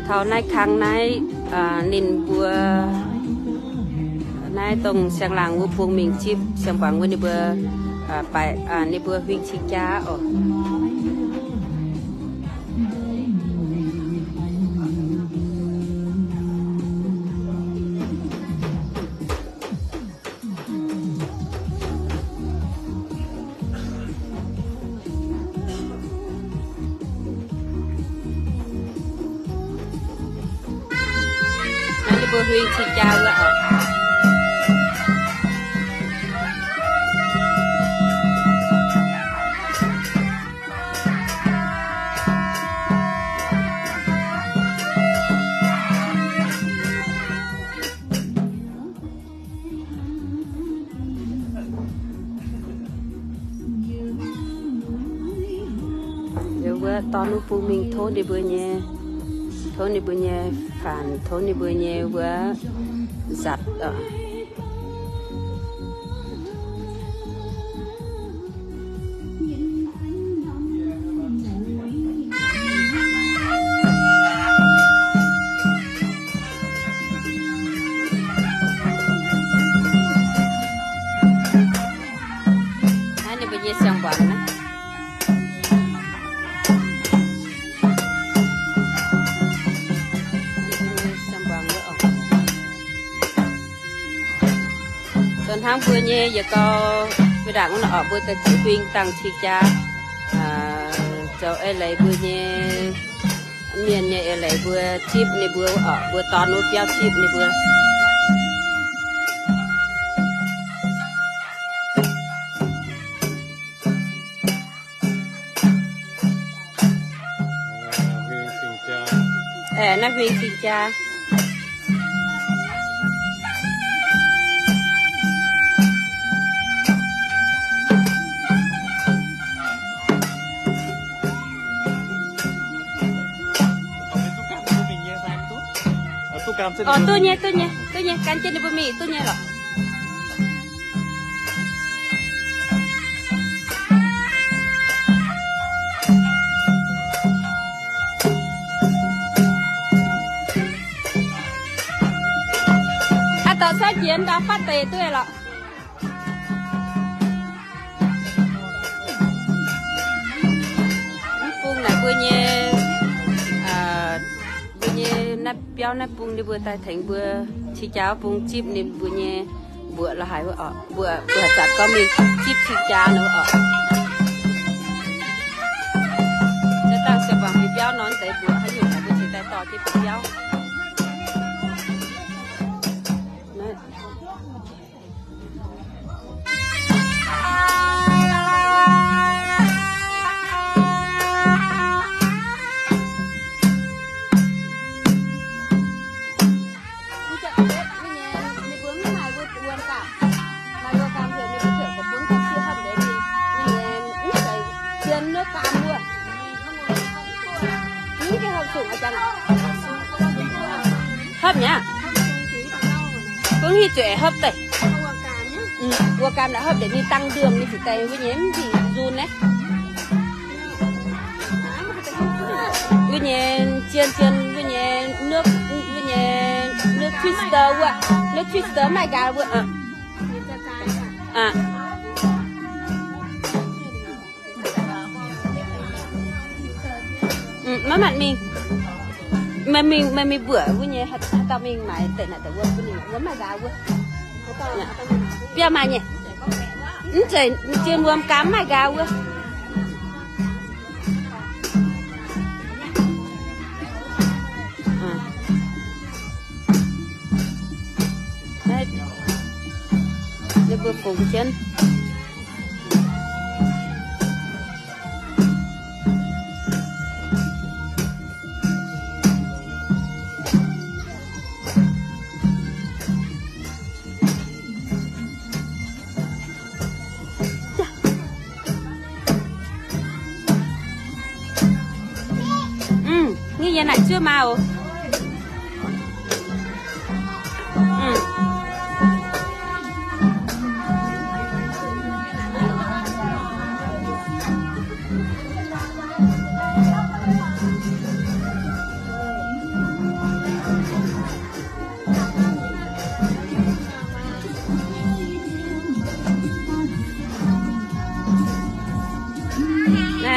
Taux naaiv kang naaiv, ninh mbuo naaiv dongh siang-laangc wuov bung mingh zipv siang-mbuangz wuov ninh mbuo, ninh mbuo huing cing jaa oc. Naaiv ninh mbuo huing cing jaa wuov oc. Liuz wuov dorn wuov bung mingh tov ninh mbuo nyei, tov ninh mbuo nyei faanx, tov ninh mbuo nyei wuov nzatc oc. Naaiv ninh mbuo nyei siang-mbuangz naaiv. Ninh mbuo nyei siang-mbuangz wuov oc. Zoux hnangv mbuo nyei yietc gau, mbuo ndaangc wuov nor oc, mbuo daaih ziouc huing dangh cing jaa, zoux eix leiz mbuo nyei, mienh nyei eix leiz mbuo zipv ninh mbuo oc, mbuo dorn wuov biauv zipv ninh mbuo. Aengx naaiv huing cing jaa. Oc, duqv nyei, duqv nyei, duqv nyei, gan jienv ninh mbuo mingh duqv nyei lorqc. Aa, dorh cuotv jiex ndau fatv deix duqv lorqc. Mv bung naaic mbuo nyei, mbuo nyei naaiv biauv naaiv bung ninh mbuo daaih tengx mbuo cing jaa wuov bung zipv ninh mbuo nyei mbuoqc la'haic wuov oc. Mbuo, mbuo haaix zanc gorngv mingh zipv cing jaa nor wuov oc. Za'gengh se bangc mbuo biauv nor deix mbuoqc haaix nyungc mbuo cingx daaih dorh jienv mbuo biauv. Hopv mi'aqv. Bun hiv zuqc hopv daaih. Wuov gaam la'hopv deix ninh dangh nduomh ninh ziqc daaih wuov nyei mv bingx nzun naaiv. Wuov nyei zien zien wuov nyei nước, wuov nyei nước Twister wuov, nước Twister maiv gaax wuov. Maiv matc mingh. Meih mingh, meih mingh mbuoqc wuov nyei, haaix dauh mingh maaiz deix naaic deix wuov bun ninh wuov maiv gaax wuov. Biauv maaih nyei. Mv zeiz jien wuom gaam maiv gaax wuov. Ninh mbuo fungx jienv. Ih, yie naaic zuov maah oc.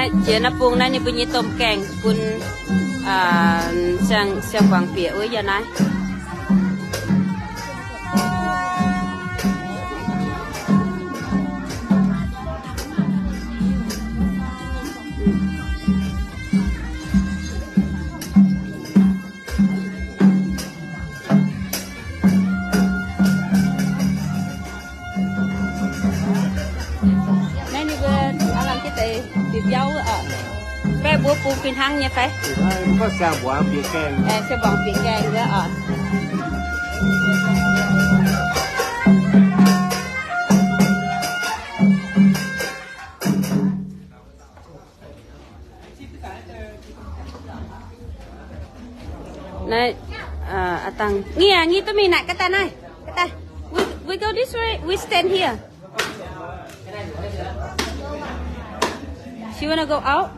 Jiex naaiv bung naaiv ninh mbuo nyei domh gaengh bun, aa, siang, siang-buangc bieqc wuov yiem naaiv. Naaiv ninh mbuo aav lamh jienv deix bieqc biauv wuov oc. Baeqv mbuo bung fih hnangv nyei fai? Siang-mbuangz bieqc gaengh wuov oc. Naaiv, aa, aa dangh, ngi aa, ngi duqv mingh naaic, ga'daaih naaiv, ga'daaih. We, we go this way, we stand here. She wanna go out?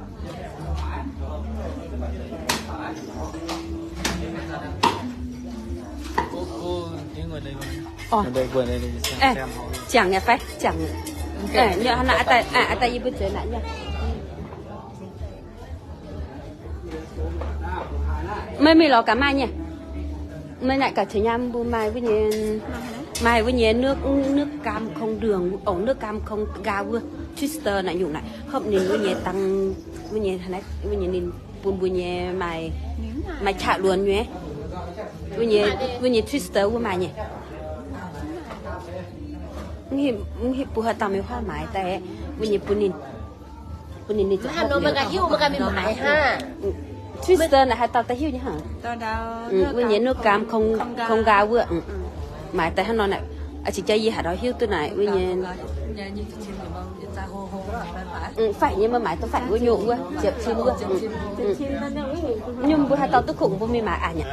Orh. Ziangh nyei fai? Ziangh. Aa daaih, aa daaih yie mbuo zueiz naaic nyei. Meih mingh lorz gaax maaih nyei. Meih naaic gaax caux nyaam mbuo maaih wuov nyei, maaih wuov nyei nước, nước cam không đường, ổ nước cam không ga wuov, twister naaic nyungc naaic, hopv ninh wuov nyei dangh, wuov nyei, wuov nyei ninh bun mbuo nyei maaih, maaih qaqv luonx nyei. Wuov nyei, wuov nyei twister wuov maaih nyei. Mv hiuv, mv hiuv bun haaix dauh meih huaav maaiz daaih, wuov nyei bun ninh. Bun ninh, ninh zuqc hopv ninh. Twister naaic haaix dauh daaih hiuv nyei hnangv. Wuov nyei nước cam không ga wuov. Maaiz daaih hnangv nor naaic, aa, cingx jaax yie haaix nor hiuv duqv naaic wuov nyei. Faix nyei, meih maaiz duqv faix wuov nyungc wuov, ziepc cin wuov. Nyungc mbuo haaix dauh duqv kungx mbuo mingh maaiz aqc nyei.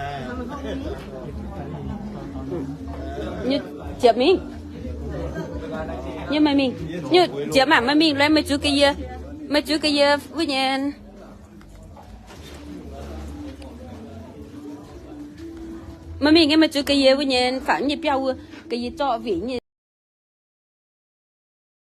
Nyungc ziepc mingh. Nyungc meih mingh. Nyungc ziepc maah, meih mingh lorqc, meih zuqc ga'yie, meih zuqc ga'yie wuov nyei. Meih mingh nyei, meih zuqc ga'yie wuov nyei, faaux nyei biauv wuov, ga'yie zorqv wingc nyei.